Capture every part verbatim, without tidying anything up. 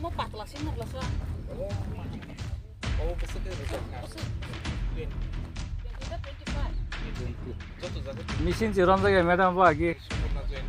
Mo patla se nokla sa. Oh, oh, bwswk khe rwjak kha. Bwswk. Twenty. Twenty ba twenty-five? Twenty. Joto jaga. Machine se romjak ya, madam, bo agi. Suporna join.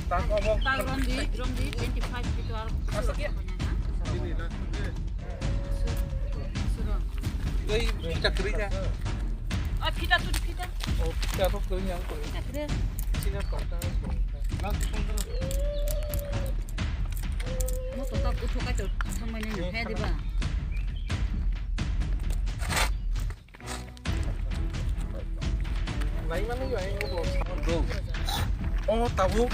Tak obo. Tak rom di, rom di, twenty-five gitu, aro. Asa kia? Sini, na. Ei, phita kwrwi da. Ah, phita tu, phita. Oh, phita to kwrwi yang kwrwi. Phita kwrwi. Sini pangta, pangta. Mo to tak utho ka to thangmani na, he diba? Naimani yo, ai, obo. Bro. O tabuk,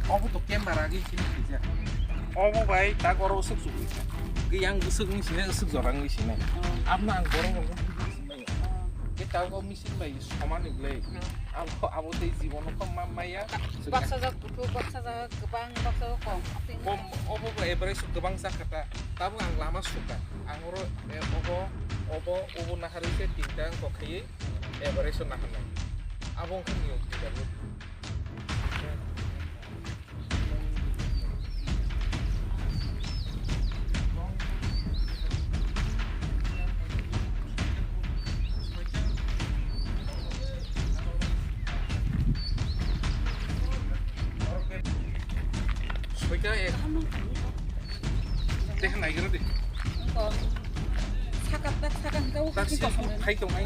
obo to camera agi sini kisa. Obo bai, tak oro usuk suk. Yang usuk ni sini, usuk jorang ni sini. Oh. Abna ang borok rok ni sini. Oh. Ke tak o machine bai somani blai. Hmm. Abo, abo tei jibono kho ma maya. Baksa jak kuthuk, baksa jak kwbang, baksa jak kom. Kom, obo bo average kwbang jak kha ta. Tabuk ang lama suka. Ang oro, eh, obo, obo, obo naharwi se tinta wng kok khaiwi average o naharnai. Abo wngkha niyom tinta bo. Soika ek. Teh naigra di. Saka tak saka engkau. Tak si khai tong ai.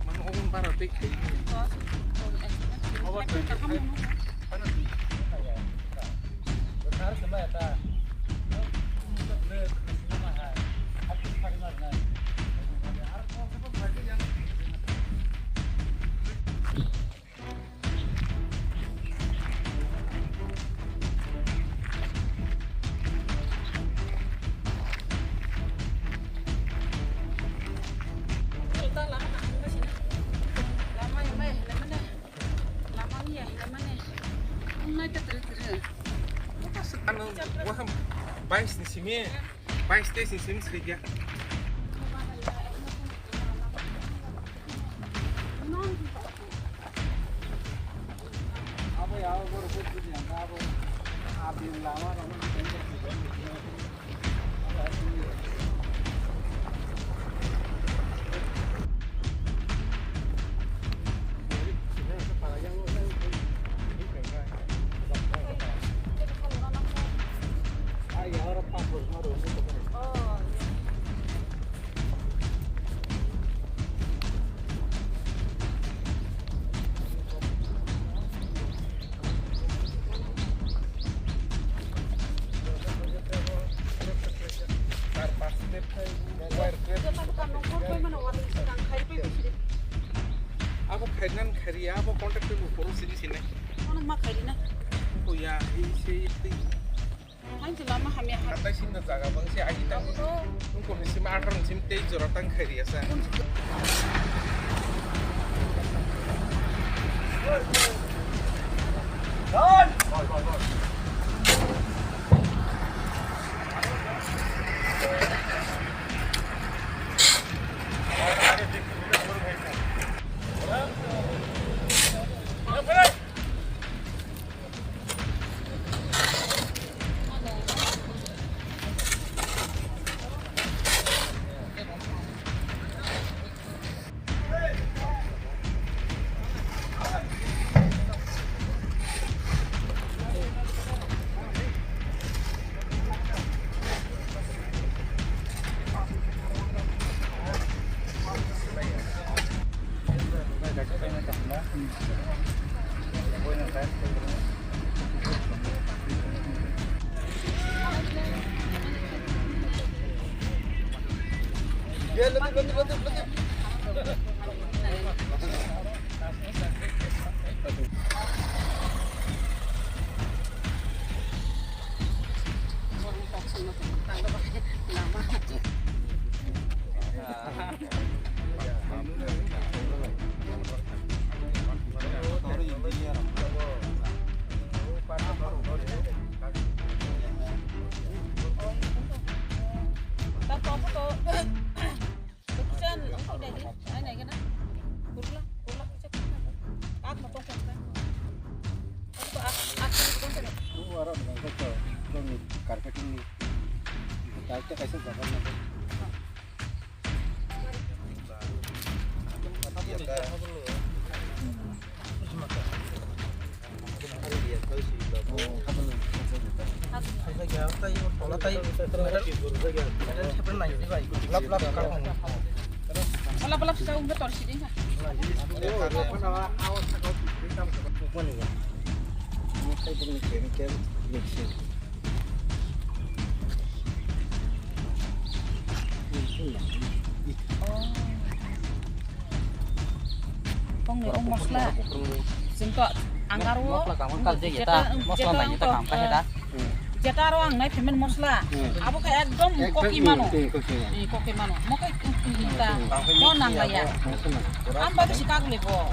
Mano ogun bara tei khai. Oba tei khai. Ano, waham, bais ni simi, bais te si sim sri ya. Abo khainan khairi, abo contact tei buphuru sini sini. Ano ma khairi na? Ko ya, ei sei tei. Ang se lama hamya ha. Hatai sini jaga bang se agi ta. Abo to. Nung ko ni sima akhar sini tei jora tang khairi asa. Carpeting ni. Kaisa kaisa jaga na. Wala pala pisa umbe tor sidi ha. Tongni o mosla. Chwng to ang aro mosla kamo kal je jeta, mosla nai jeta kam kha jeta. Jeta aro ang nai phaimani mosla. Abo khe ekdom koki mano. Koki mano. Mo khe hinta. Mo nang laya. Ang bagwi si kagule bo.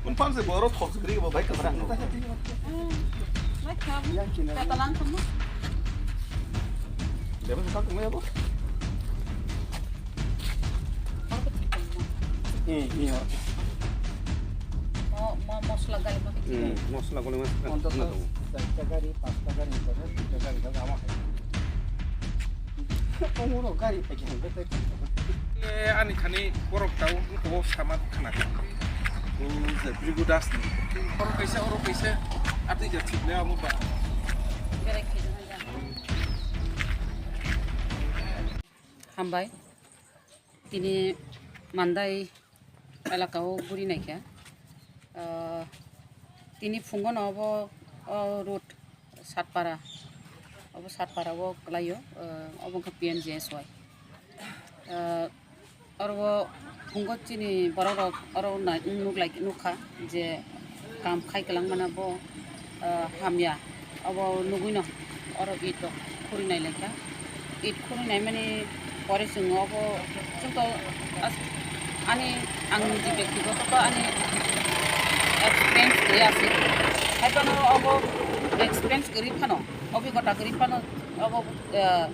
Confirm se borok thok se gri bo bai kwbra. Mai kham. Kata lang kham. Debe se kak mo yabo. Hmm, iya. Mo, mo, mosla gali ma. Hmm, mosla gali ma. Onto to, charta gari, pasta gari, duita gari, duita gari, ama. Ongoro gari pake, betai. Eh, ani khani borok tau, ko sama khana. O je Brigu Das ni. Borok kaisa, oro kaisa, atwi ja thik le amo ba. Hambai. Tini Mandai elaka o guri naikha. Ah, tini phungo no obo, o road Satpara, obo Satpara o kwlaio, ah, obo wngkha P M G S Y. Ah, oro o phungo chini borok rok oro nai-, nuk lai, nukha je kam khai kwlangmano bo, ah, hamya. Obo nugwino oro it rok khuri nai laikha. It khuri naimani pore chwng obo chwngto as-, ani ang niji bektigoto to ani experience kwrwi aswk. Haiphano obo experience kwrwi phano, obhigota kwrwi phano obo, eh,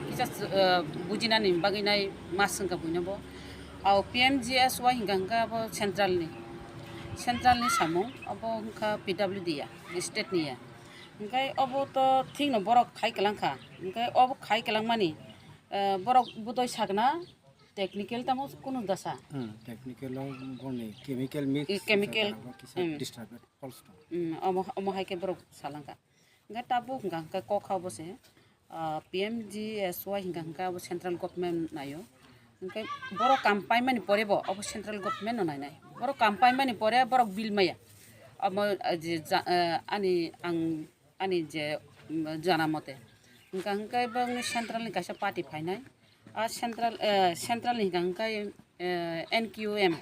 kisa, eh, bujinani bagwi nai ma swngkha buino bo. Ao P M G S Y hingka hingka abo central ni, central ni samung, abo hingkha P W D ya, state ni ya. Hingkai obo to thik no borok khai kwlang kha. Hingkai obo khai kwlang mani, eh, borok budoi sakna technical tamo kunu dasa. Hmm, technical o boni chemical mix. Eh, chemical, jaga bo kisa, hmm, disturbed false tong. Hmm, omo, omo hai khe borok salang kha. Hingke tabuk hingka hingke kok ha bo se, ah, P M G S Y hingka hingke abo central government naio. Hingke borok kam paimani pore bo abo central government no nainai. Borok kam paimani pore borok bill maya. Amo, ah, je ja-, ah, ani ang, ani je, mm, jana mote. Hingka hingke bo central ni kaisa party phainai. A central, eh, central ni hingka hingke, eh, N Q M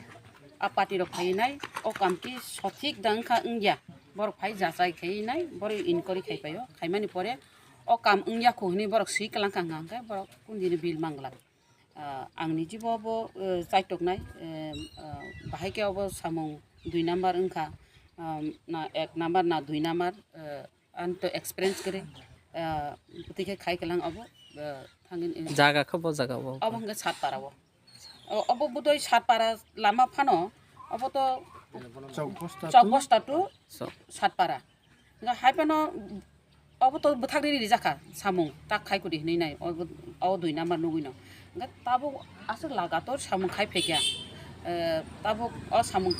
a party rok phai nai, o kam ki sothik da wngkha wngya, borok phai jachai khai nai, borok inquiry khai paio, khaimani pore o kam wngya kho hinui borok swi kwlang kha hingka hingke borok kundini bill mang glak. Ah, ang ni jibo bo, eh, chaitok nai, eh, ah, bahai khe obo samung dui number wngkha, ah, na ek number na dui number, eh, Ang to experience kari, ah, twi khe khai kwlang obo, ah, thangin in. Jaga khe bo jaga bo. Obo hwnkhe Satpara o. O, obo budoi Satpara lama phano, obo to Chowk bosta Chowk to? Bosta to So. Satpara. Nga hai phano Obo to bwthak riri rijak kha samung, tak khai kudi hinwi nai, o, o dui number nugwi no. Hwnkhe tabuk aswk lagator samung khai phaikha. Eh, tabuk o samung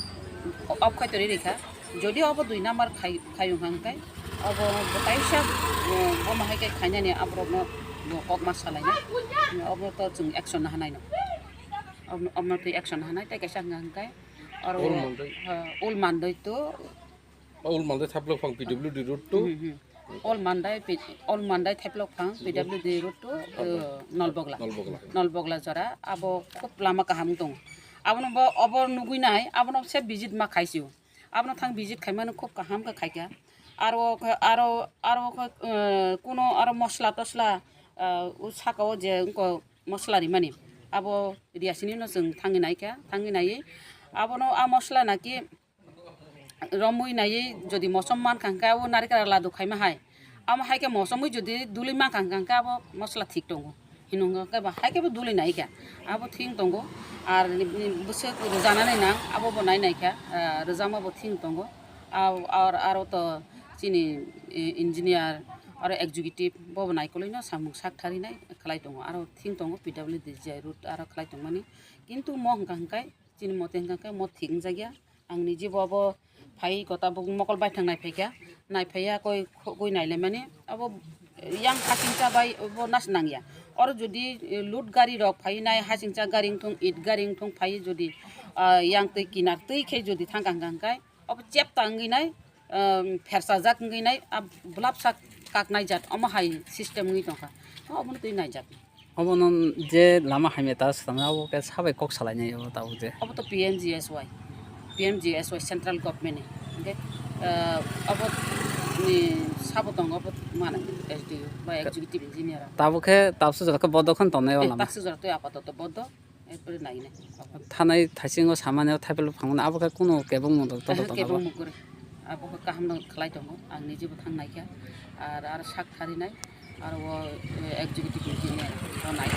off khai tori rikha. Jodi obo dui number khai, khai wngkha hwnkhe obo bo kaisa, eh, bomo hai khe khainani aborokno bo kok ma salaina. Obo to chwng action na hanai no. Obo, obo to action na hanai tei kaisa hwnkha hwnkhe oro, Ul Mandai. Eh, Ul Mandai to Ul Mandai Thaplok phang P W D road to. Hmm, hmm. Ul Mandai P-, Ul Mandai Thaplok phang P W D road to, eh, Nolbogla. Nolbogla. Nolbogla jora abo khub lama kaham tong. Abono bo obo nugwi nai, abono se visit ma khaisio. Abono thang visit khaimano khub kaham khe khaikha. Aro khe, aro, aro khe, eh, kuno aro mosla tosla, eh, o saka o je wngkha mosla rimani. Abo riyasini no chwng thangwi naikha, thangwi naiwi abono a mosla naki romwi naiwi jodi mosom mankha hwnkhe abo narikra ladu khaima hai. Amo hai khe mosomwi jodi duli mankha hwnkhe abo mosla thik tongo. Hinwi hwnkhe ba hai khe bo duli naikha. Abo thik tongo. Ar ni, ni bwswk rwjanani nang abo bo nai naikha. Ah, rwjakma bo thik tongo. Ar, ar, aro to chini, eh, engineer aro executive bo bo naikolwi no samung sak tharinai khlai tongo. Aro thik tongo P W D G I road aro khlai tongmani. Kintu mo hwnkha hwnkhe chini mote hwnkha hwnkhe mo thik wngjakya. Ang niji bo abo phai kota bo mokol baithang naiphai kha, naiphai ya koi, koi nailaimani abo yang hasingcha bai bo nas nangya. Oro jodi, eh, load gari rok phai nai, hasingcha gari wngthung, it gari wngthung phai jodi, ah, yang twi kinar twi khe jodi thang kang kang kai, abo chep ta wngwi nai, um, phersa jak wngwi nai, ah, blap sak kak nai jat, omo hai system wngwi tongkha, omo twi nai jak. Obono je lama hamya ta swtang abo khe sabai kok salainai abo tabuk je. Obo to P M G S Y, P M G S Y central government ni. Hingke, ah, obo ni sabo tongo obo mana S D O ba executive engineer. Tabuk khe tabuk sujak khe bodo khan tongnai o lama. Tabuk sujak tei apatoto bodo, erpore nainai. Thanai thaisingo samani o thaipel phangmani abo khe kunu kebong mung tong tong. Kebong mung kwrwi. Abo khe kaham no khlai tongo, ang nijebo thang naikha, ar, ar sak tharinai, aro o, eh, executive engineer bo nai.